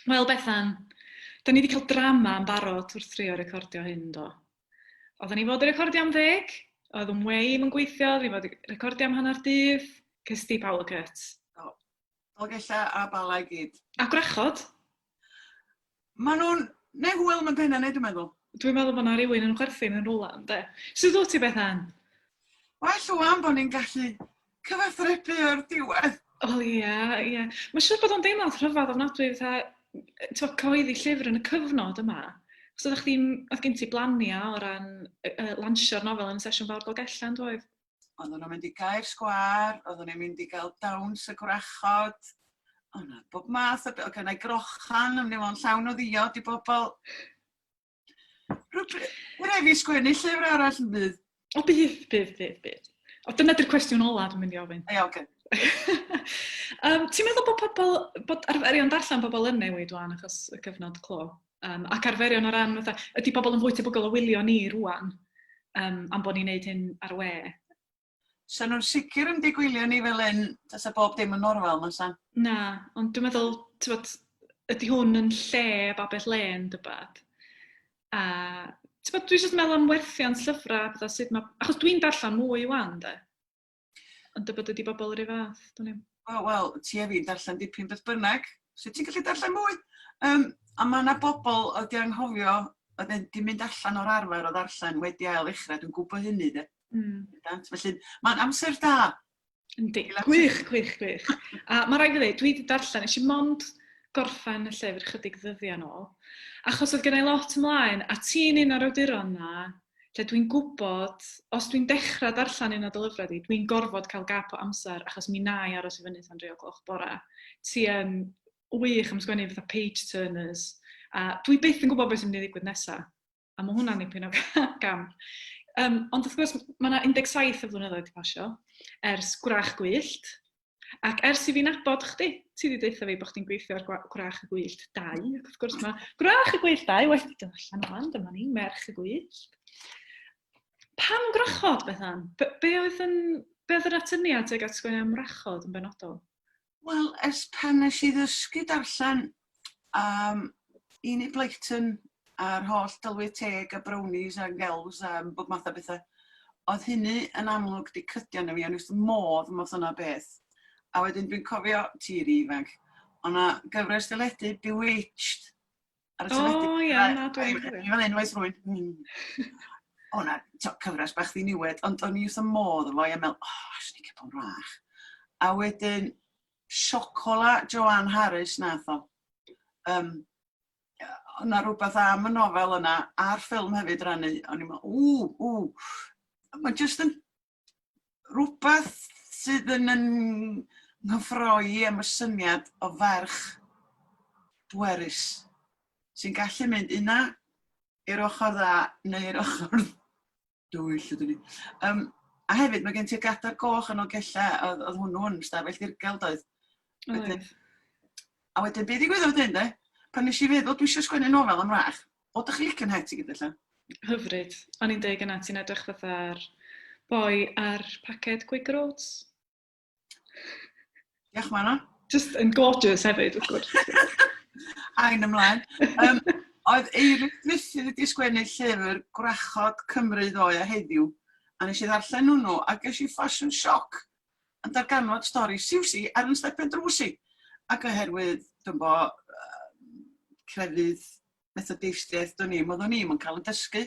Wel, Bethan, da ni wedi cael drama yn barod wrth trio recordio hyn, do. Oedden ni fod i recordio am ddeg, oedd yn wei yn gweithio, oedden ni fod i recordio am hanner dydd, cys di power cut. Do. Dolgellau a Bala i gyd. A gwrachod? Maen nhw'n... Neu hwyl am y penna neu dwi'n meddwl. Dwi'n meddwl bod 'na rywun yn chwerthin yn rwla, ynde? Sut wyt ti, Bethan? Well ŵan bod ni'n gallu cyfathrebu o'r diwedd. Wel ia, ia. Mae'n siŵr bod o'n deimlad rhyfedd ofnadwy fatha, tibod, cyhoeddi llyfr yn y cyfnod yma. Achos oeddech chdi'n, oedd gen ti blaniau o ran uh, lansio'r nofel yn y sesiwn fawr Dolgellau, yn doedd? Oedden nhw'n mynd i Gaer Sgwâr, oedden nhw'n mynd i gael dawns y gwrachod, o na, bob math o beth, oedd gennau grochan, yn mynd i fod yn llawn o ddiod i bobl. Rwy'n rhaid fi sgwennu llyfr arall yn bydd. O, bydd, bydd, bydd, bydd. O, dyna di'r cwestiwn ola dwi'n mynd i ofyn. Ie, oce. um, ti'n meddwl bod pobl, bod arferion darllen pobl yn newid wan achos y cyfnod clo? Um, ac arferion o ran, fatha, ydy pobl yn fwy tebygol o wylio ni rwan um, am bod ni'n neud hyn ar y we? Sa nhw'n sicr yn mynd i gwylio ni fel hyn, tasa bob dim yn normal, na sa? Na, ond dwi'n meddwl, tybod, ydy hwn yn lle babell lên, dybad? A, tybod, dwi'n jyst meddwl am werthiant llyfrau, a pethau sut mae... Achos dwi'n darllen mwy wan, de. Ond dybod ydy bobl yr un fath, dwi'n i'm. O, wel, ti a fi'n darllen dipyn beth bynnag. Sut ti'n gallu darllen mwy? Um, a mae yna bobl oedd di anghofio, oedd wedi mynd allan o'r arfer o ddarllen wedi ail ddechrau, dwi'n gwybod hynny, de. Mm. Felly, mae'n amser da. Yndi. Gwych, gwych, gwych. A mae rhaid fi ddweud, dwi wedi darllen, nes i mond gorffen y llyfr chydig ddyddiau nôl, achos oedd gen i lot ymlaen, a ti'n un o'r awduron na, lle dwi'n gwybod, os dwi'n dechrau darllen un o dy lyfrau di, dwi'n gorfod cael gap o amser, achos mi na i aros i fyny tan dri o gloch bora. Ti yn wych am sgwennu fatha page turners, a dwi byth yn gwybod beth sy'n mynd i ddigwydd nesaf. A mae hwnna'n nipyn o gamp. Um, ond wrth gwrs, mae yna 17 o flynyddoedd wedi pasio ers Gwrach Gwyllt. Ac ers i fi nabod chdi, ti wedi deutha fi bod chdi'n gweithio ar Gwrach y Gwyllt 2. Ac wrth gwrs mae Gwrach y Gwyllt 2 wedi dod allan o'n, dyma ni, Merch y Gwyllt. Pam gwrachod, Bethan? Be, be oedd yn, be oedd yr atyniad tuag at sgwennu am wrachod yn benodol? Wel, ers pan nes i ddysgu darllen um, Enid Blyton a'r holl dylwyth teg a brownies a gelfs a bob math o bethau, oedd hynny yn amlwg di cydio yno fi, o'n i wrth modd am yna beth. A wedyn dwi'n cofio, ti rhy ifanc, o'na gyfres deledu Bewitched Ar y teledu. O ie, na, dwi'n cofio. Fel unwaith rwy'n... Hmm. O na, to, cyfres bach ddiniwed, ond o'n i wrth y modd efo, i'n meddwl, o, oh, swn i'n cael bod yn wrach. A wedyn, Siocola Joanne Harris nath o. Um, o'na rhywbeth am y nofel yna, a'r ffilm hefyd rannu, o'n i'n meddwl, ww, ww. Mae jyst yn rhywbeth sydd yn yn nghyffroi am y syniad o ferch bwerus sy'n gallu mynd una i'r ochr dda neu i'r ochr dwyll ydyn ni. Um, a hefyd mae gen ti'r gadar goch yn Nolgellau, oedd, oedd hwnnw yn stafell ddirgel doedd? Oedd. A wedyn be ddigwyddodd wedyn de? Pan nes i feddwl dwi eisiau sgwennu nofel am wrach, o dych chi'n licio'n het i gyd allan? Hyfryd. O'n i'n deud gyna, ti'n edrych fatha'r boi ar paced Quaker Oats. Diolch, Manon. Just yn gorgeous hefyd, wrth gwrs. A'n ymlaen. Um, oedd Eirik Gruffydd wedi sgwennu llyfr Gwrachod Cymru ddoe a heddiw, a nes i ddarllen hwnnw, a ges i ffasiwn sioc yn darganfod stori Siwsi ar yn stepen drws i. Ac oherwydd, dwi'n bo, crefydd Methodistiaeth, do'n i'm, oeddwn i'm yn cael yn dysgu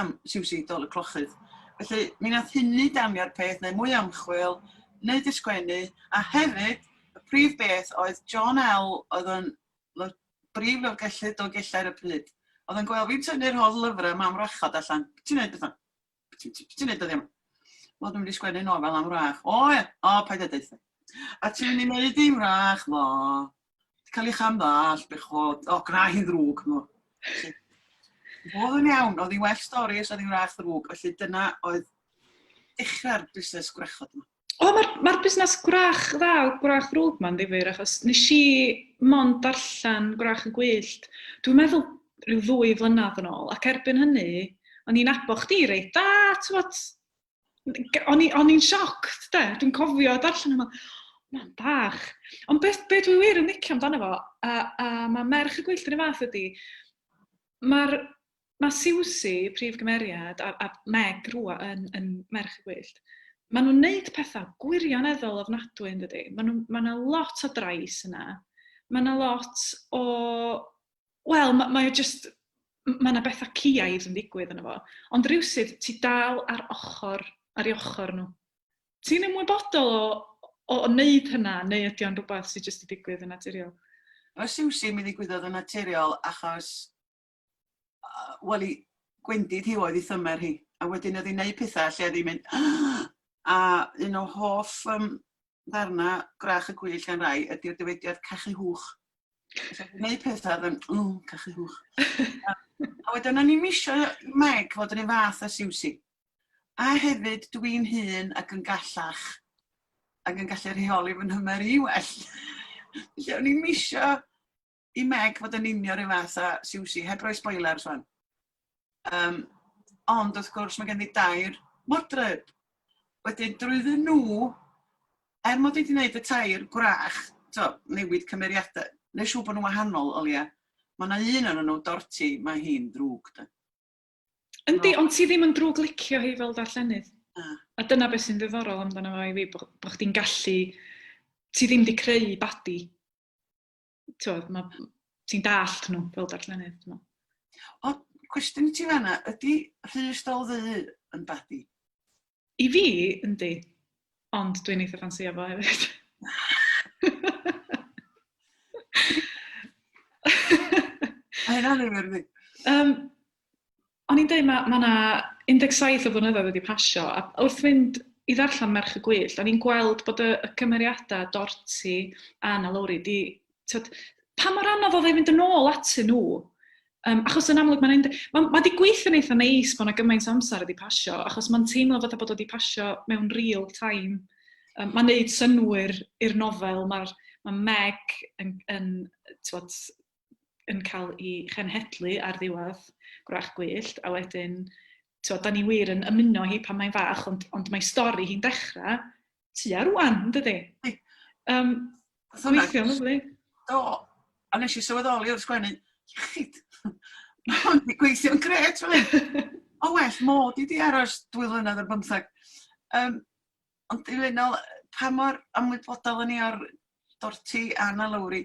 am Siwsi Dol y Clochydd. Felly, mi nath hynny danio'r peth, neu mwy o ymchwil, wneud y sgwennu, a hefyd, y prif beth oedd John L. oedd yn brif lyfrgellydd Dolgellau ar y pryd. Oedd yn gweld fi'n tynnu'r holl lyfrau 'ma am wrachod allan. Be ti'n neud, Bethan? Be ti'n ti neud dyddiau yma? Wel, dwi'n mynd i sgwennu nofel am wrach. O, ie. O, paid â deutha. A ti'n mynd i wneud i wrach ddo. Di cael ei cham ddall, bechod. O, gwna hi'n ddrwg. No. Oedd yn iawn, oedd hi'n well stori os oedd hi'n wrach ddrwg. Felly dyna oedd dechrau'r busnes gwrachod yma. O, mae'r ma busnes gwrach dda, gwrach ddrwg ma'n ddifyr, achos nes i mond darllen Gwrach y Gwyllt, dwi'n meddwl rhyw ddwy flynedd yn ôl, ac erbyn hynny, o'n i'n abo chdi reit dda, t'mod, o'n i'n shocked, de, dwi'n cofio darllen yma, Mam bach. Ond beth, be dwi wir yn licio amdano fo, a, a mae Merch y Gwyllt yn y fath ydy, mae'r mae Siwsi, prif gymeriad, a, a Meg rwa yn, yn Merch y Gwyllt, maen nhw'n neud pethau gwirioneddol ofnadwy yn dydy. Maen nhw, mae yna lot o drais yna. Mae yna lot o... Wel, mae, mae o just... Mae yna bethau ciaidd yn digwydd yna fo. Ond rhywsut, ti dal ar ochr, ar ei ochr nhw. Ti'n ymwybodol o, o, o wneud hynna, neu ydy o'n rhywbeth sydd jyst 'di digwydd yn naturiol? Mae Siwsi mi ddigwyddodd yn naturiol achos wel i gwendid hi oedd ei thymer hi. A wedyn oedd hi'n neud pethau lle oedd hi'n mynd a un o hoff um, ddarna Gwrach y Gwyll gan rai ydy'r dywediad cachu hwch. Gwneud pethau oedd yn, mm, cachu hwch. a, a wedyn o'n i'n misio Meg fod yn ei fath a Siwsi. A hefyd dwi'n hun ac yn gallach ac yn gallu rheoli fy nhymer i well. Felly o'n i'n misio i Meg fod yn union rhyw fath a Siwsi, heb roi spoilers wan. Um, ond wrth gwrs mae gen i dair modryb. Wedyn drwyddyn nhw, er mod i wedi gwneud y tair gwrach, to, newid cymeriadau, neu siŵr bod nhw'n wahanol o leia, mae yna un o'n nhw, Dorti, mae hi'n ddrwg. Da. Yndi, ond ti ddim yn drwg licio hi fel darllenydd. Na. A dyna beth sy'n ddiddorol amdano fo i fi, bod bo chdi'n gallu... Ti ddim wedi creu badi. T'wod, ma', ti'n dallt nhw fel darllenydd, dwi'n meddwl. O, cwestiwn i ti fanna, ydy Rhys Dol Ddu yn badi? I fi, yndi. Ond dwi'n eitha ffansïo fo hefyd. Mae hynna'n ddifyr, yndi? Um, o'n i'n dweud, mae ma 'na 17 o flynyddoedd wedi pasio, a wrth fynd i ddarllen Merch y Gwyllt, o'n i'n gweld bod y, y cymeriadau Dorti a Anna Lowri di... Tyd, pa mor anodd oedd e i fynd yn ôl atyn nhw? Um, achos yn amlwg mae'n ma, ma di gweithio'n eitha neis bod yna gymaint o amser wedi pasio, achos mae'n teimlo fatha bod o wedi pasio mewn real time. Um, mae'n neud synnwyr i'r nofel, mae'r mae Meg yn, yn, twod, yn cael ei chenhedlu ar ddiwedd Gwrach Gwyllt, a wedyn, twod, da ni wir yn ymuno hi pan mae'n fach, ond, ond mae stori hi'n dechrau tua rwan, yn dydi? Um, gweithio'n lyfli. Do, a nes i sylweddoli wrth sgwennu, iechyd, mae hwn wedi gweithio'n gret fel hyn. O well, mod i di aros dwy flynedd ar bymtheg. Um, ond dilynol, pa mor ymwybodol o'n i o'r Dorti a Anna Lowri,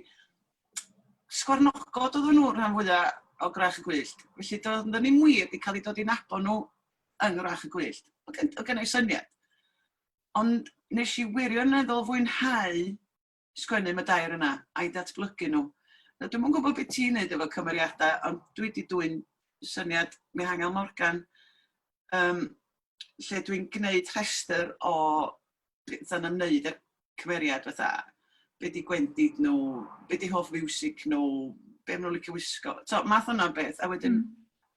sgwarnogod oedden nhw rhan fwyaf o Gwrach y Gwyllt. Felly doedden ni'n wir wedi cael ei dod i nabod nhw yng Ngwrach y Gwyllt. Oedd gen, oedd gen i syniad. Ond nes i wirioneddol fwynhau sgwennu am y dair yna a'i datblygu nhw. Nawr dwi'm yn gwybod beth ti'n neud efo cymeriadau, ond dwi wedi dwyn syniad Mihangel Morgan, um, lle dwi'n gwneud rhestr o bethau'n ymwneud â'r cymeriad fatha be di gwendid nhw, be di hoff fiwsig nhw, be maen nhw'n licio wisgo, so, math yna o beth, a wedyn mm.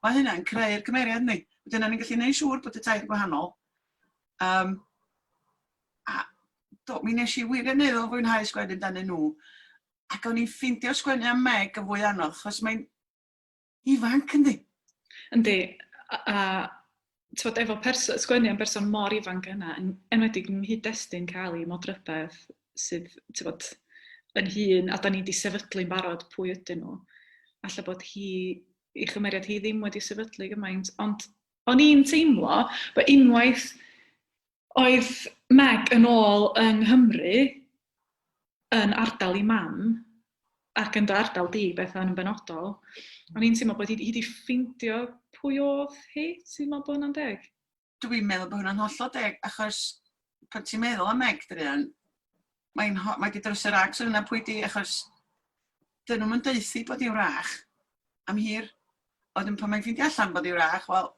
mae hynna'n creu'r cymeriad ni. Wedyn, ni'n gallu gwneud siŵr bod y tair gwahanol. Um, a do, mi nes i wirioneddol fwynhau sgwennu amdanyn nhw. Ac o'n i'n ffeindio sgwennu am Meg yn fwy anodd, achos mae'n ifanc, yndi? Yndi, a, a t'wod, efo perso, sgwennu am berson mor ifanc yna, yn enwedig yng nghyd-destun cael ei modrybedd sydd, t'wod, yn hun, a da ni wedi sefydlu'n barod pwy ydyn nhw. Alla bod hi, ei chymeriad hi ddim wedi sefydlu gymaint, ond o'n i'n teimlo bod unwaith oedd Meg yn ôl yng Nghymru, yn ardal i mam, ac yn dy ardal di, Bethan, yn benodol, o'n i'n teimlo bod hi 'di ffeindio pwy oedd hi. Ti'n meddwl bod hwnna'n deg? Dwi'n meddwl bod hwnna'n hollol deg, achos pan ti'n meddwl am Meg druan, mae'n mae 'di drysu'r ag so yna pwy di, achos dyn nhw'm yn deuthi bod hi'n wrach am hir. A wedyn pan mae'n ffeindio allan bod hi'n wrach, wel,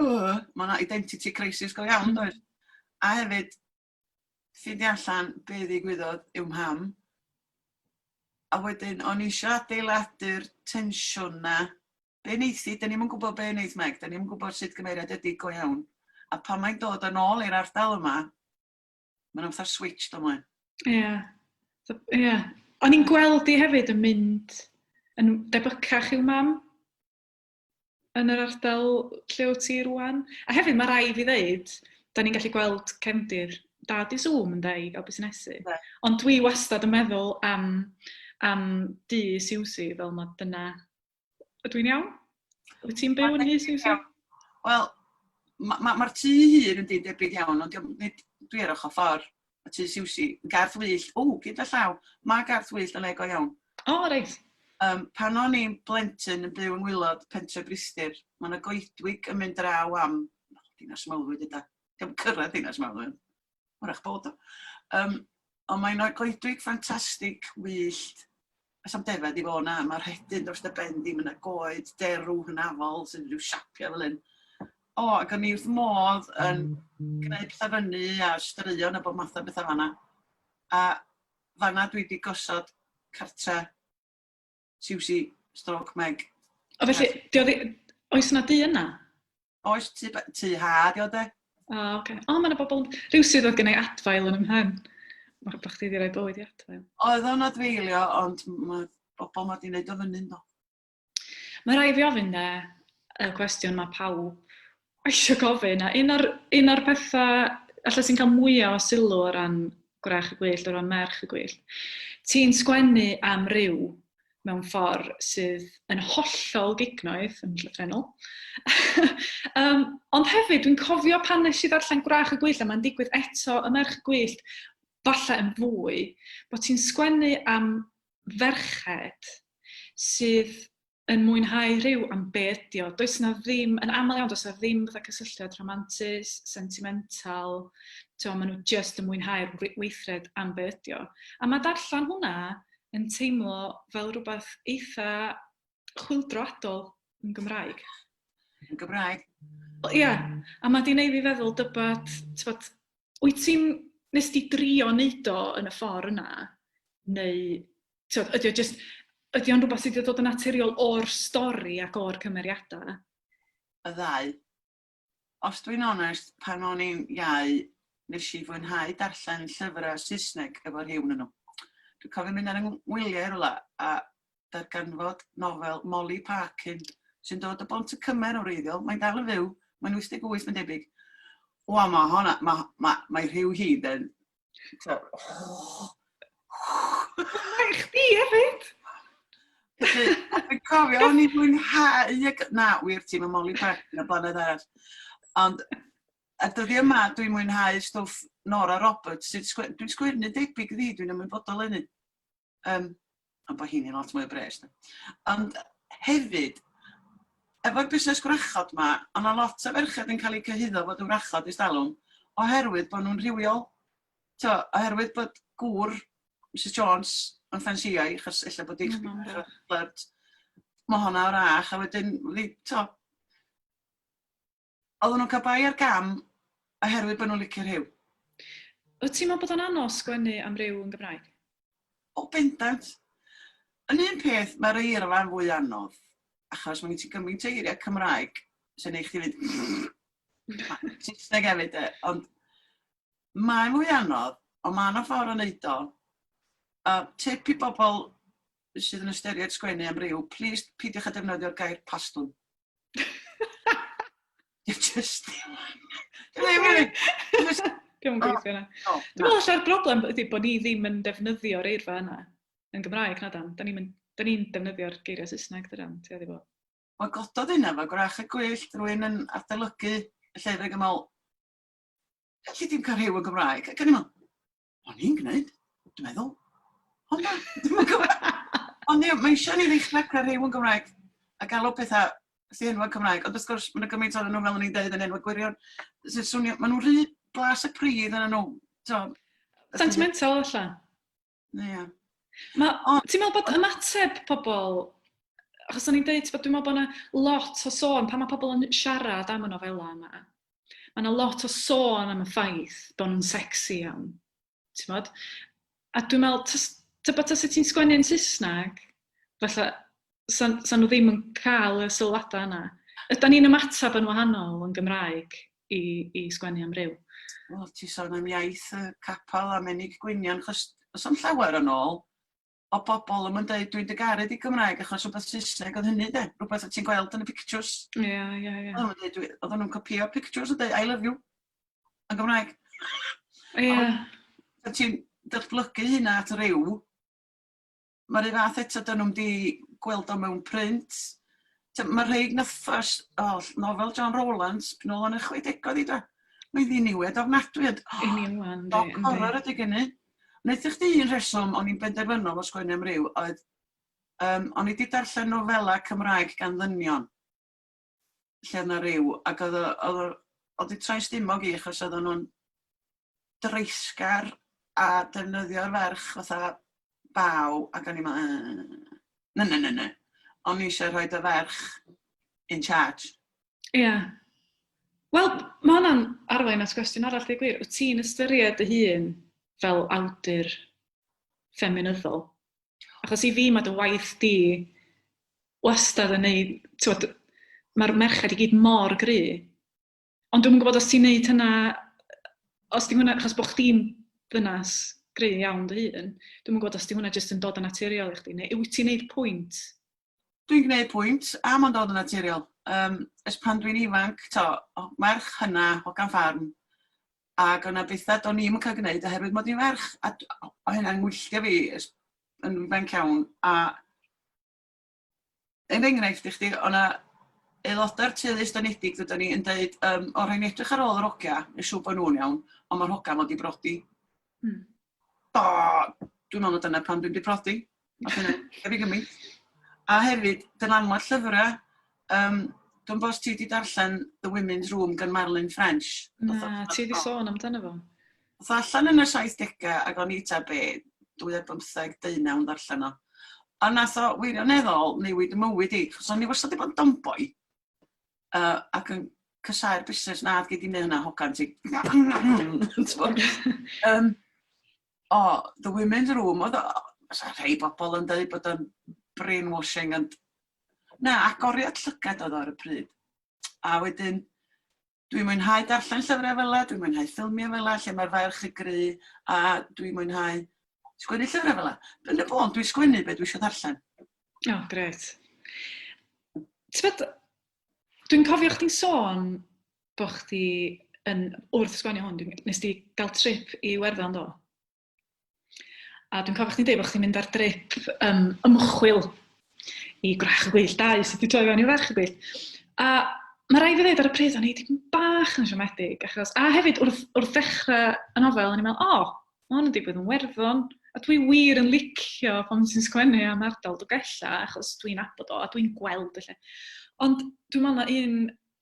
uh, mae yna identity crisis go iawn, mm. does? A hefyd, ffeindio allan be ddigwyddodd i'w mham. A wedyn, o'n i eisiau adeiladu'r tensiwn na. Be wneith hi? Da ni'm yn gwybod be wneith Meg, da ni'm yn gwybod sut gymeriad ydy go iawn. A pan mae'n dod yn ôl i'r ardal yma, mae'n fatha switch do ymlaen. Ie. Yeah. Ie. Yeah. O'n i'n gweld hi hefyd yn mynd yn debycach i'w mam yn yr ardal lle wyt ti rwan. A hefyd mae rai fi ddeud, da ni'n gallu gweld cefndir. da di Zoom ynde i gael busnesu. Yeah. Ond dwi wastad yn meddwl am, am dŷ Siwsi fel mae dyna... Ydw i'n iawn? Wyt ti'n byw yn nhŷ Siwsi? Wel, mae'r ma, ma, ma tŷ hun yn dyn debyg iawn, ond nid, dwi ar ochr ffordd. Y tŷ Siwsi, Garth Wyllt, o, gyda llaw, mae Garth Wyllt yn le go iawn. O, oh, reit. Pan o'n i'n blentyn yn byw yng ngwaelod pentre Brithdir, mae yna goedwig yn mynd draw am Dinas Mawddwy, dyda. Diolch yn cyrraedd Dinas Mawddwy, wrach bod o. Ond mae'n goedwig ffantastig, wyllt. Oes am defaid i fod na, mae'r rhedyn dros dy ben di, mae yna goed derw hynafol sy'n rhyw siapio fel hyn. O, ac o'n i wrth modd yn gwneud pethau fyny a straeon a bob math o bethau fanna. A fanna dwi wedi gosod cartre Siwsi stroke Meg. O felly, di o ddi- oes yna dŷ yna? Oes, tŷ, tŷ ha, di o de. O, oce. Okay. O, mae yna bobl... Rhywsut oedd gen i adfail yn 'y mhen. Mae bod chdi wedi rhoi bywyd i adfail. Oedd o'n adfeilio, ond mae bobl ma di wneud o fyny, do. Mae rhaid fi ofyn de, y cwestiwn mae pawb eisiau gofyn, a un o'r, un o'r pethau alla sy'n cael mwyaf o sylw o ran Gwrach y Gwyllt, o ran Merch y Gwyllt, ti'n sgwennu am ryw mewn ffordd sydd yn hollol gignoeth, yn llythrennol. Ond hefyd, dwi'n cofio pan nes i ddarllen Gwrach y Gwyllt, a mae'n digwydd eto y Merch y Gwyllt, falle yn fwy, bod ti'n sgwennu am ferched sydd yn mwynhau rhyw am be ydi o. Does 'na ddim, yn aml iawn, does 'na ddim fatha cysylltiad rhamantus, sentimental, ti'n maen nhw jyst yn mwynhau'r weithred am be ydi o. A mae darllen hwnna yn teimlo fel rhywbeth eitha chwyldroadol yn Gymraeg. Yn Gymraeg? Ia, yeah. A mae di wneud fi feddwl dybad, tybod, wyt ti'n, nes di drio wneud o yn y ffordd yna, neu tibod, ydy o jyst, ydy o'n rhywbeth sydd wedi dod yn naturiol o'r stori ac o'r cymeriadau? Y ddau. Os dwi'n onest, pan o'n i'n iau, nes i fwynhau darllen llyfrau Saesneg efo rhyw yn nhw. Dwi'n cofio mynd ar yng ngwyliau rhywle a darganfod nofel Molly Parkin sy'n dod o Bont y Cymer yn wreiddiol. Mae'n dal yn fyw, mae'n 88 mae'n debyg. Wa, mae honna, mae ma, mae rhyw hyd yn. So, oh. Mae chdi hefyd! Felly, dwi'n cofio, o'n i'n mwynhau... Na, wir ti, mae Molly Parkin o blaned arall. Ond, a dyddiau yma, dwi'n mwynhau stwff Nora Roberts. Sy'n dwi'n sgwennu debyg iddi, dwi'n ymwybodol hynny. Ond bod hi'n lot mwy o bres. Ond hefyd, efo'r busnes gwrachod ma, o'na lot o ferched yn cael eu cyhuddo fod yn wrachod ers talwm, oherwydd bod nhw'n rhywiol. To, oherwydd bod gŵr Mrs Jones yn ffansïo hi, achos ella bod hi flirt. Mae honna o'r ach, a wedyn, to, oedden nhw'n cael bai ar gam oherwydd bod nhw'n licio rhyw. Wyt ti'n meddwl bod o'n anodd sgwennu am ryw yn Gymraeg? O, bendant. Yn un peth, mae'r eirfa'n fwy anodd, achos mae gen ti gymaint o eiriau Cymraeg sy'n neud chdi fynd Saesneg hefyd, de, ond mae'n fwy anodd, ond mae yna ffordd o wneud o. A tip i bobl sydd yn ystyried sgwennu am ryw, plis peidiwch â defnyddio'r gair pastwn. Just ddim. Ddim really. Just. Dwi'n gweithio yna. Dwi'n meddwl alla'r broblem ydy bod ni ddim yn defnyddio'r eirfa yna yn Gymraeg, na dan. Da ni'n da ni defnyddio'r geiriau Saesneg, dydan, ti'n gwybod? Mae gododd hynna fo Gwrach y Gwyllt, rwy'n yn adolygu y llyfr ac yn meddwl, gallu di'm cael rhyw yn Gymraeg. Ac o'n i'n meddwl, o'n i'n gwneud, dwi'n meddwl. Ond na, dwi'm yn gwybod. Ond ie, mae eisiau ni ddechrau cael rhyw yn Gymraeg a galw pethau sy'n enwau Cymraeg. Ond wrth gwrs, mae'n gymaint ohonyn nhw, fel o'n i'n dweud, yn enwau gwirion. Sy'n swnio, maen nhw'n rhy blas y pridd yn nhw. So, Sentimental alla. Ie. Ma, ti'n meddwl bod ymateb pobl, achos o'n i'n dweud, dwi'n meddwl bod yna lot o sôn, pan mae pobl yn siarad am y nofelau yma, mae yna lot o sôn am y ffaith bod nhw'n sexy iawn. Ti'n modd? A dwi'n meddwl, tybed tase ti'n sgwennu yn Saesneg, falle sa, sa nhw ddim yn cael y sylwadau yna. Ydan ni'n ymateb yn wahanol yn Gymraeg i, i sgwennu am ryw? Wel, ti sôn am iaith y capel a menig gwynion, chos os am llawer yn ôl, o bobl yn dweud dwi'n dy garu di Gymraeg achos rhywbeth Saesneg oedd hynny de, rhywbeth o ti'n gweld yn y pictures. Ie, ie, ie. Oedden nhw'n copio pictures o dweud "I love you" yn Gymraeg. Ie. Yeah. Ti'n datblygu hynna at ryw, mae'r un fath eto, dyn nhw'n di gweld o mewn print. Mae rhai nathos, oh, nofel John Rowlands, nôl yn y 60au i da. Mae'n ddiniwed ofnadwy. Ond, oh, Union, dog horror ydy gynnu. Wnaeth chdi un rheswm o'n i'n benderfynol o sgwennu am ryw oedd o'n i wedi darllen nofela Cymraeg gan ddynion lle oedd 'na ryw ac oedd o oedd o oedd 'di troi stumog i achos oedden nhw'n dreisgar a defnyddio'r ferch fatha baw ac o'n i'n meddwl yy na na na na. O'n i eisiau rhoi y ferch in charge. Ie. Yeah. Wel, mae hwnna'n arwain at gwestiwn arall, dweud gwir. Wyt ti'n ystyried dy hun fel awdur ffeminyddol? Achos i fi mae dy waith di wastad yn neud, t'wod, mae'r merched i gyd mor gry. Ond dwi'm yn gwybod os ti'n neud hynna, os di hwnna, achos bod chdi'n ddynas gry iawn dy hun, dwi'm yn gwybod os di hwnna jyst yn dod yn naturiol i chdi, neu wyt ti'n neud pwynt? Dwi'n gwneud pwynt, a mae'n dod yn naturiol. Ers pan dwi'n ifanc, to, merch hynna, hogan ffarm, ac o'na bethau do'n i'm yn cael gwneud oherwydd mod i'n ferch, a o hynna'n ngwylltio fi ers yn ifanc iawn, a er enghraifft i chdi, o'na aelodau'r teulu estynedig ddudon ni yn deud, o rhaid ni edrych ar ôl yr hogia, yn siŵr bod nhw'n iawn, ond mae'r hogan mod i brodi. Do, dwi'n meddwl na dyna pam dwi'n di prodi. Nath hynna fi gymaint. A hefyd, dylanwad llyfrau, dwi'n gwybod os ti wedi darllen The Women's Room gan Marilyn French. Na, ti wedi sôn amdano fo. Ddoth o allan yn y 70au ac o'n i ta be, 2015, 19 yn darllen o. A nath o wirioneddol newid y mywyd i, achos o'n i wastad wedi bod yn tomboy ac yn casáu'r busnes na, gei di wneud hynna hogan ti. O, The Women's Room, oedd o, fysa rhai bobl yn dweud bod o'n brainwashing, ond na, agoriad llygad oedd o ar y pryd. A wedyn, dwi'n mwynhau darllen llyfrau fel 'na, dwi'n mwynhau ffilmiau fel 'na, lle mae'r ferch yn gry, a dwi'n mwynhau sgwennu llyfrau fel 'na. Yn y bôn, dwi'n sgwennu be dwi eisiau ddarllen. O, oh, gret. Tybed, dwi'n cofio chdi'n sôn bod chdi yn, wrth sgwennu hwn, dwi'n, nes di gael trip i Iwerddon, do? A dwi'n cofio chdi'n dweud bod chdi'n mynd ar drip ymchwil i Gwrach y Gwyllt 2, sydd wedi troi fewn i Ferch y Gwyllt. A mae rhaid fi ddweud ar y pryd, o'n i dipyn bach yn siomedig, achos, a hefyd wrth, wrth ddechrau y nofel, o'n i'n meddwl, o, oh, mae hwn yn digwydd yn Werddon, a dwi wir yn licio pan ti'n sgwennu am ardal Dolgellau, achos dwi'n nabod o, a dwi'n gweld y lle. Ond dwi'n meddwl na un,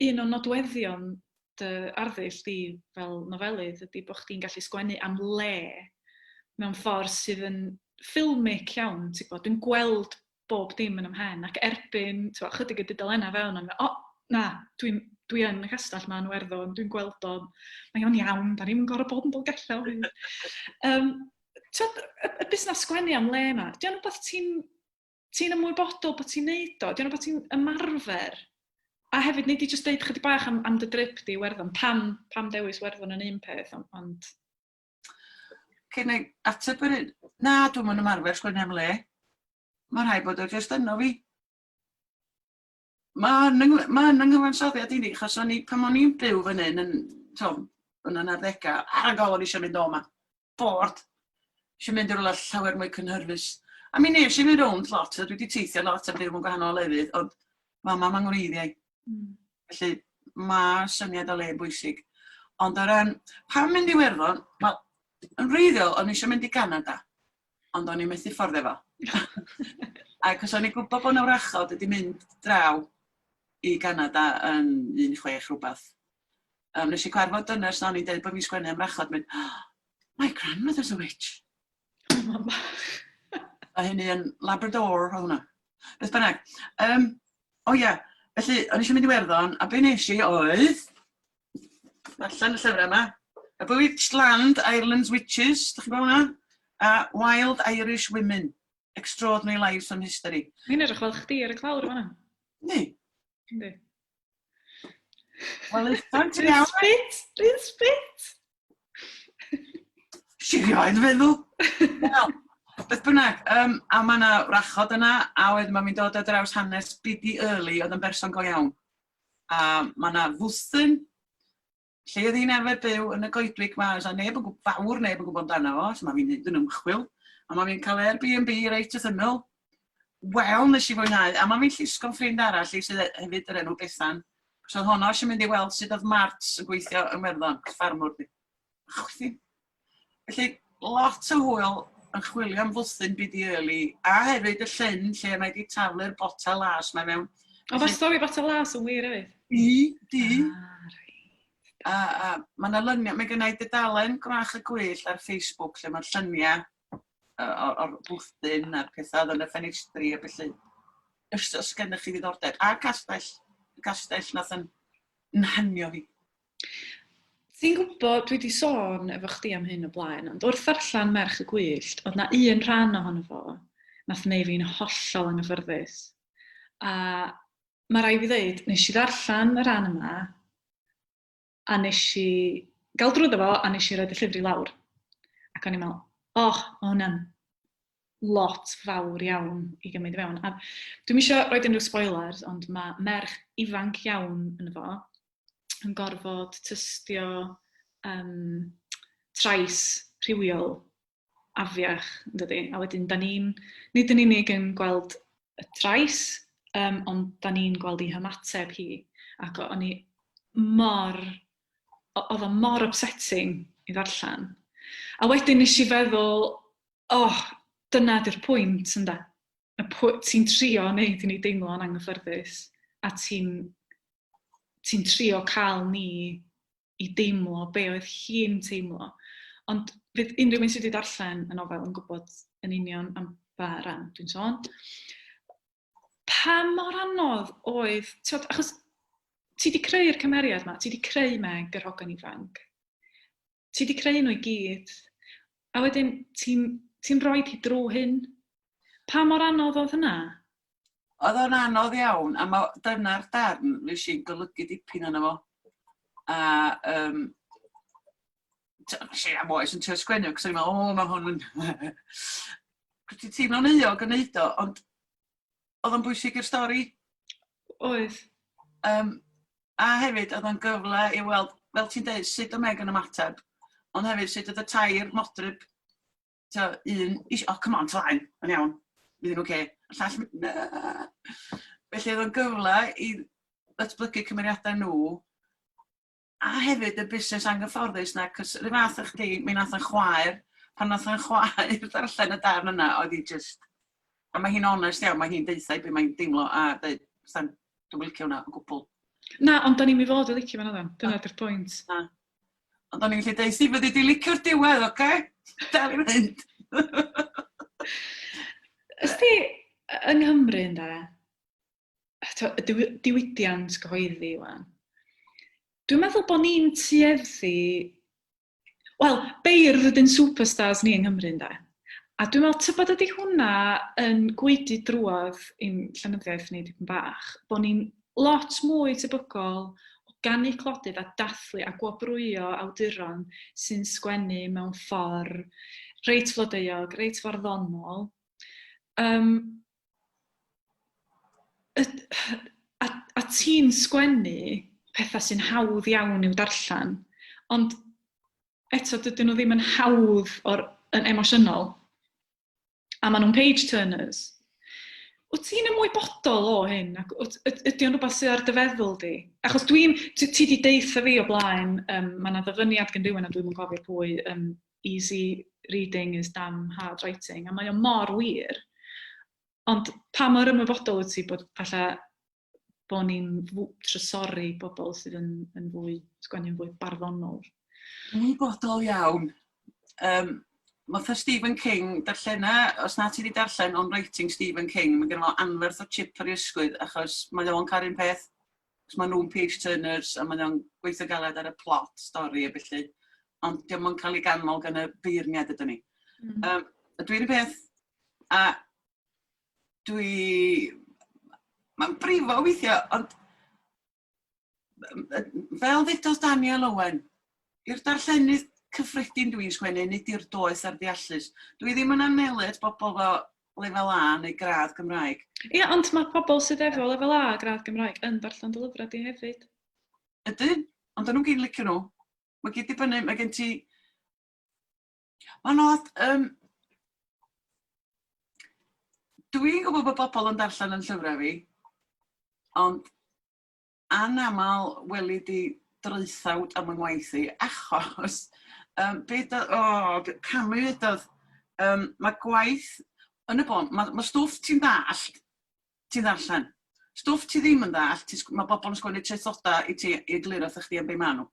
un o nodweddion dy arddull di fel nofelydd ydy bod chdi'n gallu sgwennu am le mewn ffordd sydd yn ffilmic iawn, ti'n gwybod, dwi'n gweld bob dim yn 'y mhen, ac erbyn, ti'n gwybod, chydig o dudalennau fewn, o'n i'n meddwl, o, na, dwi'n dwi yn y castell 'ma yn Iwerddon, dwi'n gweld o, mae o'n iawn, da ni'm yn gorfod bod yn Dolgellau o hyd. Ti'n y, y busnes sgwennu am le 'ma, di o'n rhywbeth ti'n ti'n ymwybodol bod ti'n neud o? Di o'n rhywbeth ti'n ymarfer? A hefyd, nei di jyst deud chydig bach am, am dy drip di i Iwerddon, pam, pam dewis Iwerddon yn un peth, ond... ond... Cyn i ateb yr un, na, dwi'm yn ymarfer sgwennu am le. Mae rhaid bod o jyst yno fi. Mae yn ma yn nghyfansoddiad i ni, achos o'n i, pan o'n i'n byw fan hyn, yn, to, yn y 90au, ar y gol o'n i eisiau mynd o 'ma. Bored. Eisiau mynd i rywle llawer mwy cynhyrfus. A mi nes i fynd rownd lot, a dwi wedi teithio lot a byw mewn gwahanol lefydd, ond fama ma'n ngwreiddiau. Felly mae syniad o le yn bwysig. Ond o ran pam mynd i Iwerddon, wel, yn wreiddiol o'n i eisiau mynd i Ganada, ond o'n i'n methu fforddio fo. Ac os o'n i'n gwybod bod 'na wrachod wedi mynd draw i Ganada yn 16 rhywbeth, nes i cyfarfod dynes na o'n i'n deud bod fi'n sgwennu am wrachod, mynd, oh, my grandmother's a witch. Oh, mam bach. A hynny yn Labrador, oedd hwnna. Beth bynnag. O ia, felly o'n i eisiau mynd i Iwerddon, a be nes i oedd darllen y llyfrau yma. A Bewitched Land, Ireland's Witches, dych chi'n gwybod hwnna? A Wild Irish Women, Extraordinary Lives from History. Mae'n edrych fel chdi ar y clawr fan'na. Yndi. Yndi. Wel, eitha, ti'n iawn. Rhys Spit! Rhys Spit! Si rioed feddwl. Wel, beth bynnag, a mae yna wrachod yna, a wedyn mae'n mynd dod ar draws hanes Biddy Early, oedd yn berson go iawn. A mae yna fwthyn. Lle oedd hi'n arfer byw yn y goedwig 'ma, oes 'na neb yn gwb- fawr neb yn gwybod amdano fo, so mae fi'n neud yn ymchwil, a mae fi'n cael Airbnb reit wrth ymyl. Wel, nes i fwynhau, a mae fi'n llusgo'n ffrind arall i sydd hefyd yr enw Bethan. So oedd honno eisiau mynd i weld sut oedd Mart yn gweithio yng Ngwerddon, ffarmwr di. Chwythu. Felly, lot o hwyl yn chwilio am fwthyn Biddy Early, a hefyd y llyn lle mae wedi taflu'r botel las mae mewn. O, mae stori botel las yn wir hefyd. Di, di. Ah, right. A, a mae yna lyniau, mae gennau dudalen Gwrach y Gwyll ar Facebook lle mae'r lluniau o'r, or bwthyn a'r pethau oedd yn y ffenestri a felly. Os, os gennych chi ddiddordeb. A castell, y castell nath yn nhanio fi. Ti'n gwybod, dwi 'di sôn efo chdi am hyn o blaen, ond wrth ddarllen Merch y Gwyllt, oedd 'na un rhan ohono fo nath wneud fi'n hollol anghyffyrddus. A mae rhaid fi ddeud, nes i ddarllen y rhan yma, a nes i gael drwyddo fo, a nes i roid y llyfr i lawr. Ac o'n i'n meddwl, oh, mae hwnna'n lot fawr iawn i gymryd i fewn. A dwi'm isio roid unrhyw spoilers, ond mae merch ifanc iawn ynddo fo, yn gorfod tystio um, trais rhywiol afiach, yn dydi? A wedyn, da ni'n, nid yn unig yn gweld y trais, um, ond da ni'n gweld ei hymateb hi. Ac o'n i mor, oedd o mor upsetting i ddarllen. A wedyn nes i feddwl, oh, dyna di'r pwynt, ynda. Y pwy, ti'n trio wneud i ni deimlo'n anghyffyrddus, a ti'n ti'n trio cael ni i deimlo be oedd hi'n teimlo. Ond fydd unrhyw un sydd wedi darllen y nofel yn gwybod yn union am ba ran dwi'n sôn. Pa mor anodd oedd, tywed, achos ti wedi creu'r cymeriad yma, ti wedi creu Meg, yr hogan ifanc. Ti wedi creu nhw i gyd. A wedyn ti'n ti rhoi hi drwy hyn. Pa mor anodd oedd hynna? Oedd o'n anodd iawn, a ma' dyna'r darn nes i golygu dipyn arno fo. A um, nes i am oes yn trio sgwennu, cos o'n i'n meddwl, o, mae hwn yn... Ti'n teimlo'n euog yn neud o, ond oedd o'n bwysig i'r stori. Oedd. Um, a hefyd, oedd o'n gyfle i weld, fel ti'n deud, sut oedd Meg yn ymateb, ond hefyd sut oedd y tair modryb So, un, isio, oh, come on, tlaen, yn iawn, fydd hi'n oce. A llall, na. Felly oedd o'n gyfle i ddatblygu cymeriadau nhw, a hefyd y busnes anghyfforddus na, cos rhyw fath o chdi, mi nath yn chwaer, pan nath yn chwaer ddarllen y darn yna, oedd hi just, a mae hi'n onest iawn, mae hi'n deutha i be mae'n deimlo, a dweud, Stan, dwi'n licio hwnna o gwbl. Na, ond da ni'n mi fod i licio fan yna, dyna di'r pwynt. Na. Ond o'n i'n gallu deud, Steve, fyddi di licio'r diwedd, oce? Okay? Dal i fynd. Ysdi, yng Nghymru, ynde, y diwydiant gyhoeddi wan, dwi'n meddwl bod ni'n tueddu Wel, beirdd ydyn superstars ni yng Nghymru, ynde? A dwi'n meddwl, tybed ydy hwnna yn gwaedu drwodd i'n llenyddiaeth ni dipyn bach, bod ni'n lot mwy tebygol o ganu clodydd a dathlu a gwobrwyo awduron sy'n sgwennu mewn ffordd reit flodeuog, reit farddonol. Um, a, a ti'n sgwennu pethau sy'n hawdd iawn i'w darllen, ond eto dydyn nhw ddim yn hawdd o'r, yn emosiynol. A maen nhw'n page turners. Wyt ti'n ymwybodol o hyn? Ac ydy o'n rhywbeth sydd ar dy feddwl di? Achos dwi'n, ti, ti di deutha fi o blaen, um, mae yna ddyfyniad gen rhywun a dwi'n yn cofio pwy, um, easy reading is damn hard writing, a mae o mor wir. Ond pa mor ymwybodol wyt ti bod falle bod ni'n trysori bobl sydd yn, yn fwy, sgwennu'n fwy barddonol? Ymwybodol iawn. Um, Fatha Stephen King, darllena, os na ti wedi darllen On Writing Stephen King, mae gen fo anferth o chip ar ei ysgwydd, achos mae o'n caru'n peth. Cos maen nhw'n page turners a maen nhw'n gweithio galed ar y plot, stori a felly. Ond diolch yn cael ei ganmol gan y beirniad ydyn ni. Um, dwi'n peth, a dwi... Mae'n brifo weithio, ond fel ddudodd Daniel Owen, i'r darllenydd cyffredin dwi'n sgwennu, nid i'r doeth a'r deallus. Dwi ddim yn anelu at bobl fel lefel A neu gradd Gymraeg. Ie, ond mae pobl sydd efo lefel A a gradd Gymraeg yn darllen dy lyfrau di hefyd. Ydyn, ond dyn nhw'n gyd licio nhw. Mae gyd dibynnu, mae gen ti... Mae'n od, um, dwi'n gwybod bod bobl yn darllen yn llyfrau fi, ond anaml weli di draethawd am yng ngwaith i, achos um, beth o, oh, camu ydodd, um, mae gwaith, yn y bôn, mae, mae stwff ti'n ddallt, ti'n ddarllen. Stwff ti ddim yn ddallt, mae bobl yn sgwennu traethodau i ti i egluro wrthych chdi am be maen nhw.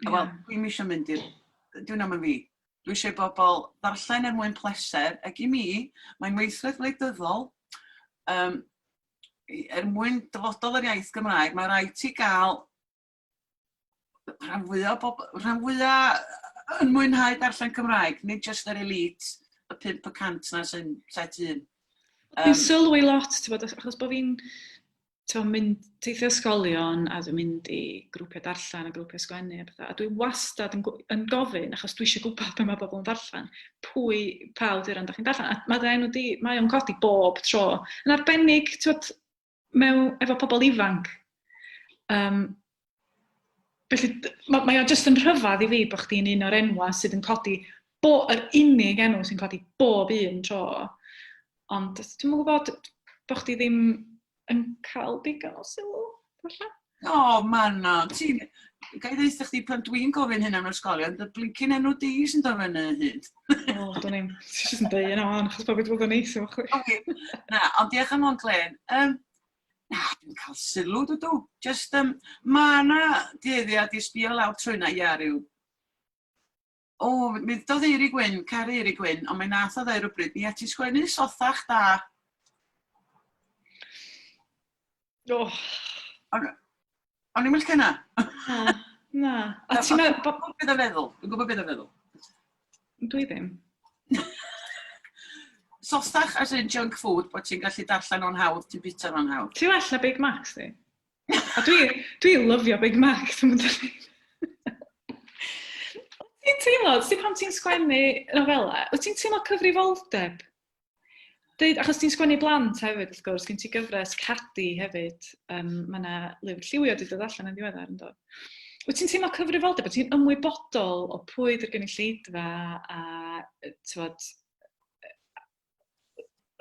Yeah. Wel, dwi'm eisiau mynd i'r... Dwi'n am yn fi. Dwi eisiau bobl ddarllen er mwyn pleser, ac i mi, mae'n weithred wleidyddol. Um, er mwyn dyfodol yr iaith Gymraeg, mae rhaid ti gael rhan fwyaf bob, rhan fwyaf yn mwynhau darllen Cymraeg, nid jyst yr elite, y 5% na sy'n set un. Dwi'n sylwi lot, ti'n bod, achos bod fi'n ti'n mynd teithio ysgolion a dwi'n mynd i grwpiau darllen a grwpiau sgwennu a pethau, a dwi wastad yn, yn gofyn, achos dwi eisiau gwybod be mae bobl yn darllen, pwy, pa awduron da chi'n darllen, a mae dy enw di, mae o'n codi bob tro. Yn arbennig, ti'n bod, mewn, efo pobl ifanc. Um, felly, mae, mae o jyst yn rhyfedd i fi bod chdi'n un o'r enwau sydd yn codi, bo, yr unig enw sy'n codi bob un tro. Ond dwi'm yn gwybod bod chdi ddim yn cael digon o sylw, falle? O, oh, Manon, ti'n... Ga i ddeutha chdi pan dwi'n gofyn hynna mewn ysgolion, dy blincyn enw di sy'n dod fyny hyd. O, oh, dwi'n i'n... Ti'n jyst yn dweud yna o'n, achos bod wedi bod yn neis efo chdi. Okay. Na, ond diolch am o'n Glen. Um, na, dwi'n cael sylw, dydw. Just, um, mae yna dueddiad i sbio lawr trwy na, ia, rhyw O, mi ddodd Eiri Gwyn, caru Eiri Gwyn, ond mi nath o ddeud rhywbryd, mi ti sgwennu sothach da. Oh. O'n o'n i'n licio hynna. Na, na. A ti'n meddwl... Dwi'n gwybod beth o'n feddwl. Dwi'n gwybod beth o'n feddwl. Dwi ddim. Sothach as in junk food, bod ti'n gallu darllen o'n hawdd, ti'n bita o'n hawdd. Ti'n well na Big Mac, di? A dwi, dwi lyfio Big Mac, dwi'n mynd Ti'n teimlo, ti pan ti'n sgwennu nofelau, wyt ti'n teimlo cyfrifoldeb? Deud, achos ti'n sgwennu blant hefyd, wrth gwrs, gen ti gyfres Cadi hefyd, um, mae yna lyfr lliwio wedi dod allan yn ddiweddar, yn dod. Wyt ti'n teimlo cyfrifoldeb, wyt ti'n ymwybodol o pwy ydy'r gynulleidfa a, tywod,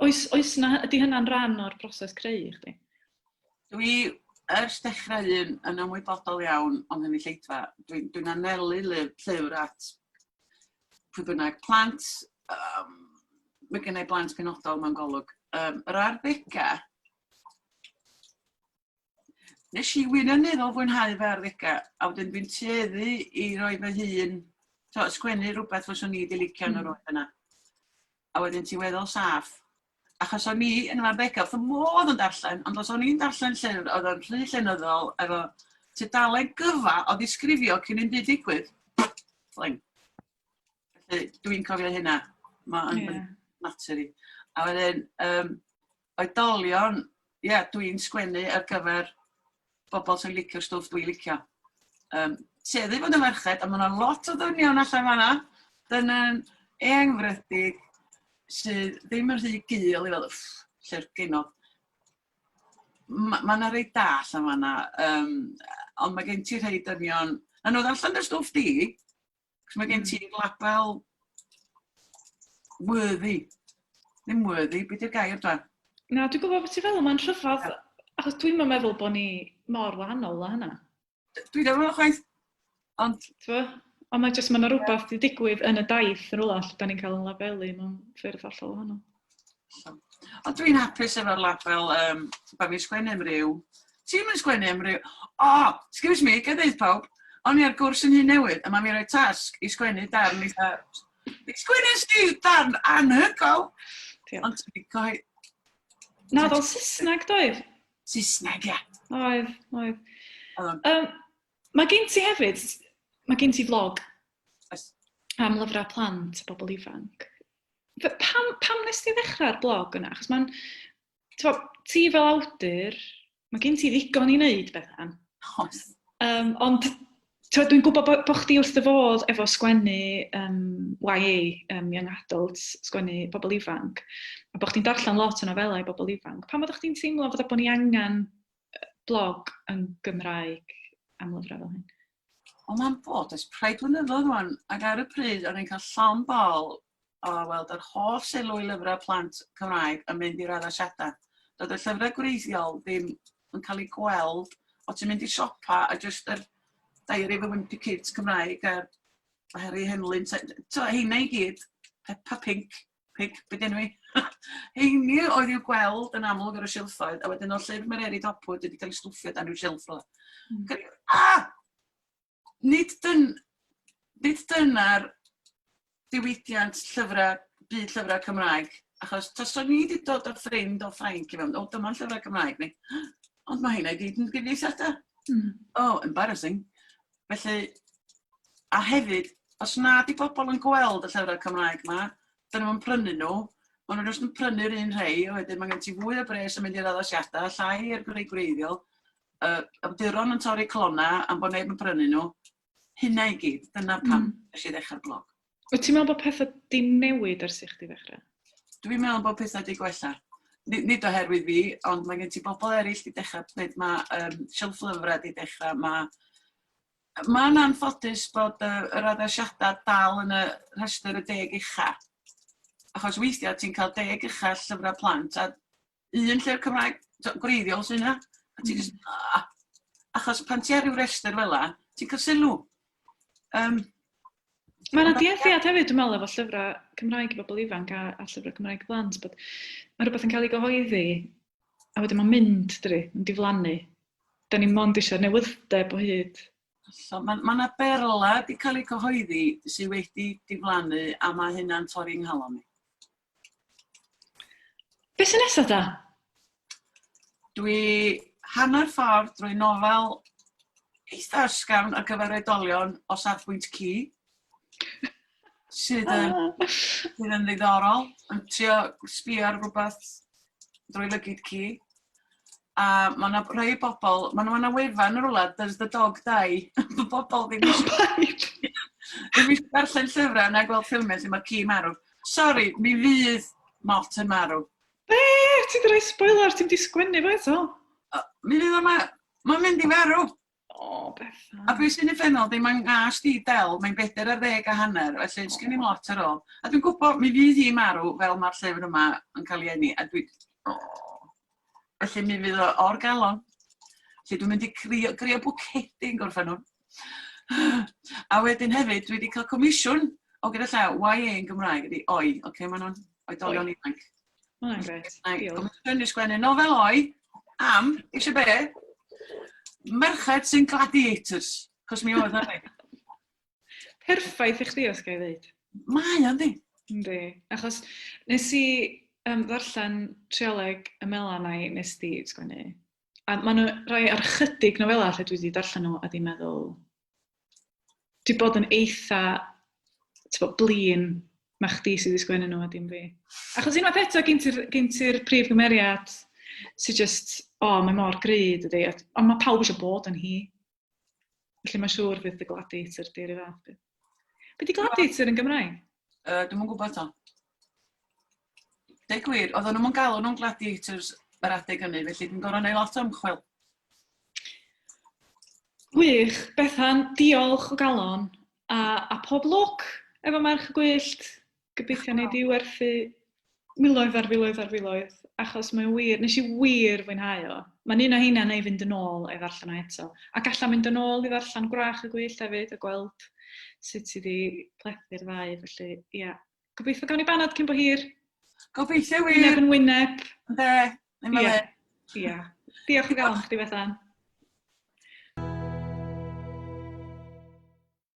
Oes, oes na, ydy hynna'n rhan o'r broses creu i chdi? Dwi, ers dechrau un, yn ymwybodol iawn o'n nghynulleidfa. Dwi'n dwi anelu llyfr at pwy bynnag plant, um, mae gennau blant penodol mewn golwg. Um, yr arddegau, nes i wirioneddol fwynhau fy arddegau, a wedyn dwi'n tueddu i roi fy hun, to, sgwennu rhywbeth fyswn i wedi licio yn yr mm. oed yna. A wedyn ti'n weddol saff. Achos o'n i yn fy arddegau wrth fy modd yn darllen, ond os o'n i'n darllen llyfr oedd o'n rhy llenyddol efo tudalen gyfa o ddisgrifio cyn i'm byd digwydd, fling. Felly dwi'n cofio hynna. Mae'n yeah. natur i. A wedyn, um, oedolion, ie, yeah, dwi'n sgwennu ar gyfer bobl sy'n licio'r stwff dwi'n licio. Um, tueddu fod yn ferched, ond mae yna lot o ddynion allan fanna, dyna'n eangfrydig, sydd ddim yn rhy gul i fel, lle'r genod. Mae ma yna rei da allan fanna, um, ond mae gen ti rhai dynion... Na nhw ddarllen dy stwff di, Cos mae gen ti label worthy. Ddim worthy, beth yw'r gair dwa? Na, dwi'n gwybod beth ti'n feddwl, mae'n rhyfedd, achos dwi'n meddwl bod ni mor wahanol â hynna. Dwi ddim yn chwaith, ond... T'bo? Ond mae jyst, mae yna rhywbeth wedi digwydd yn y daith yn rhywle lle da ni'n cael yn labelu mewn ffyrdd hollol wahanol. Ond dwi'n hapus efo'r label um, bod fi'n sgwennu am ryw. Ti'n mynd sgwennu am ryw... O, oh, excuse me, ga ddeud pawb, o'n i ar gwrs yn hun newydd, a mae'n mi roi tasg i sgwennu darn eitha... I sgwennu sti darn anhygoel! Ond ti'n coe... Na, oedd o'n Saesneg, doedd? Saesneg, ia. Oedd, oedd. Um, mae gen ti hefyd, mae gen ti vlog Oes. am lyfrau plant a bobl ifanc. Pam, pam nes ti ddechrau'r blog yna? Achos mae'n... Ti fel awdur, mae gen ti ddigon i wneud, Bethan. Oes. Um, ond dwi'n gwybod bod bo chdi wrth dy fodd efo sgwennu um, YA, um, Young Adults, sgwennu bobl ifanc, a bod chdi'n darllen lot o nofelau bobl ifanc. Pam oeddech chdi'n teimlo fod bod ni angen blog yn Gymraeg am lyfrau fel hyn? O mae'n bod ers rhai blynyddoedd wan, ac ar y pryd o'n i'n cael llond bol o weld yr holl sylw i lyfrau plant Cymraeg yn mynd i'r addasiadau. Doedd y llyfrau gwreiddiol ddim yn cael eu gweld, o ti'n mynd i siopa a jyst yr Diary of a Wimpy Kid Cymraeg a Harry Henlyn, so heina i gyd, Peppa Pink, Pig, be di enw hi? Heini oedd i'w gweld yn amlwg ar y silffoedd, a wedyn o'r llyfr Mererid Hopwood wedi cael ei stwffio dan ryw silff fel 'na. Ah! Nid, dyn, nid dyna'r diwydiant llyfrau, byd llyfrau Cymraeg, achos taswn ni wedi dod â ffrind o Ffrainc i fewn, o dyma'n llyfrau Cymraeg ni, ond mae heina i gyd yn gyfieithiadau. Oh, embarrassing. Felly, a hefyd, os na 'di bobl yn gweld y llyfrau Cymraeg 'ma, 'dyn nhw'm yn prynu nhw, maen nhw jyst yn prynu'r un rhei, a wedyn mae gen ti fwy o bres yn mynd i'r addasiadau, llai i'r rhei gwreiddiol, uh, awduron yn torri clonau am bod neb yn prynu nhw. Hynna i gyd, dyna pam nes i ddechrau'r blog. Wyt ti'n meddwl bod pethau 'di newid ers i chdi ddechrau? Dwi'n meddwl bod pethau 'di gwella. Nid, nid oherwydd fi, ond mae gen ti bobl eraill 'di dechrau gwneud, mae silff lyfrau 'di dechrau, mae Mae'n anffodus bod y, yr addasiadau dal yn y rhestr y deg ucha. Achos weithiau ti'n cael deg ucha llyfrau plant a un llyfr Cymraeg gwreiddiol sy'n yna. A ti jyst, ah! Achos pan ti ar ryw restr fel 'a, ti'n cael sylw. Mae yna dueddiad hefyd, dwi'n meddwl, efo llyfrau Cymraeg i bobl ifanc a llyfrau Cymraeg i blant, bod mae rhywbeth yn cael ei gyhoeddi, a wedyn mae'n mynd, dydi, mae'n diflannu. Da ni mond eisiau newydd-deb o hyd. Hollol. Mae ma 'na berlau 'di cael eu cyhoeddi sydd wedi diflannu a mae hynna'n torri 'nghalon i. Be sy'n nesaf ta? Dwi hanner ffordd drwy nofel eitha ysgafn ar gyfer oedolion o safbwynt ci, sydd yn, sydd yn ddiddorol, yn trio sbio ar rhywbeth drwy lygid ci. A mae yna rhai bobl, mae yna wefan yn rhywle, Does the dog die? Mae bobl ddim eisiau ddim eisiau darllen llyfrau na gweld ffilmiau lle mae'r ci marw. Sori, mi fydd Mot yn marw. Be? Ti 'di rhoi spoiler, ti'm 'di sgwennu fo eto. Mi fydd o ma... Mae'n mynd i farw. O, Bethan. A be sy'n uffernol, 'di mae'n nghast i del, mae'n bedair ar ddeg a hanner, felly sgen i'm lot ar ôl. A dwi'n gwybod, mi fydd hi'n marw fel mae'r llyfr yma yn cael ei eni, a dwi... O. Felly mi fydd o o'r galon. Felly dwi'n mynd i crio, crio bwcedi yn gorffen hwn. A wedyn hefyd, dwi wedi cael comisiwn o gyda llaw, YA yn Gymraeg ydi oi, oce, okay, maen nhw'n oedolion ifanc. Mae'n grêt, diolch. Comisiwn i sgwennu nofel oi am, eisiau be? Merched sy'n gladiators, cos mi oedd hynny. Perffaith i chdi, os ga i ddeud. Mae o, yndi? Yndi. Achos nes i ddarllen Trioleg y Melanau nes di sgwennu. A maen nhw rhai ar chydig nofelau lle dwi wedi darllen nhw a di meddwl... Dwi bod yn eitha bod, blin ma chdi sydd wedi sgwennu nhw a dim fi. Achos unwaith eto gen ti'r gen ti'r prif gymeriad sydd just, o, oh, mae mor gry, dydi, ond mae pawb eisiau bod yn hi. Felly mae'n siŵr fydd The Gladiator 'di yr un fath beth. Be 'di Gladiator yn Gymraeg? Dwi'm yn gwybod 'to. Deud gwir, oedden nhw'm yn galw nhw'n gladiators yr adeg hynny, felly dwi'n gorfod neud lot o ymchwil. Gwych, Bethan, diolch o galon, a, a pob lwc efo Merch y Gwyllt. Gobeithio wnei di werthu miloedd ar filoedd ar filoedd, achos mae'n wir, nes i wir fwynhau o. Mae'n un o heina neu fynd yn ôl a'i ddarllen o eto. Ac alla mynd yn ôl i ddarllen Gwrach y Gwyllt hefyd a gweld sut ti 'di plethu'r ddau, felly ia. Gobeithio gawn ni banad cyn bo hir. Gobeithio wir. Wyneb yn wyneb. Ynde? Ddim Ia. Ia. Diolch o galon chdi Bethan.